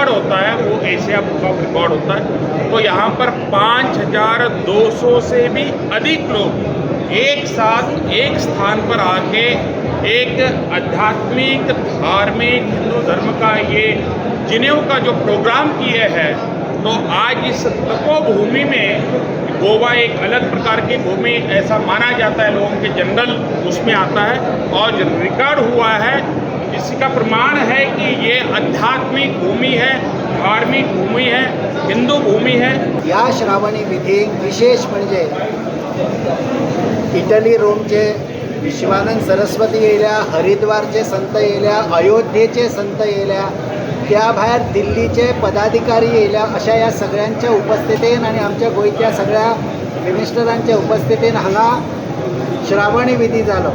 Record होता है वो Asia book of record होता है। तो यहाँ पर 5200 से भी अधिक लोग एक साथ एक स्थान पर आके एक आध्यात्मिक धार्मिक हिंदू धर्म का ये जनेऊ का जो प्रोग्राम किए हैं, तो आज इस तपोभूमि में, गोवा एक अलग प्रकार की भूमि ऐसा माना जाता है, लोगों के जनरल उसमें आता है और जो रिकॉर्ड हुआ है, इसका प्रमाण है कि ये आध्यात्मिक भूमि है, धार्मिक भूमि है, हिंदू भूमि है। या श्रावणी विधीक विशेष म्हणजे इटली रोमचे विश्वानंद सरस्वती येयल्या, हरिद्वारचे संत येयल्या, अयोध्येचे संत येयल्या, त्या भायर दिल्लीचे पदाधिकारी येयल्या. अशा ह्या सगळ्यांच्या उपस्थितीन आनी आमच्या गोंयच्या सगळ्या मिनिस्टरांच्या उपस्थितीन हांगा श्रावणी विधी जालो.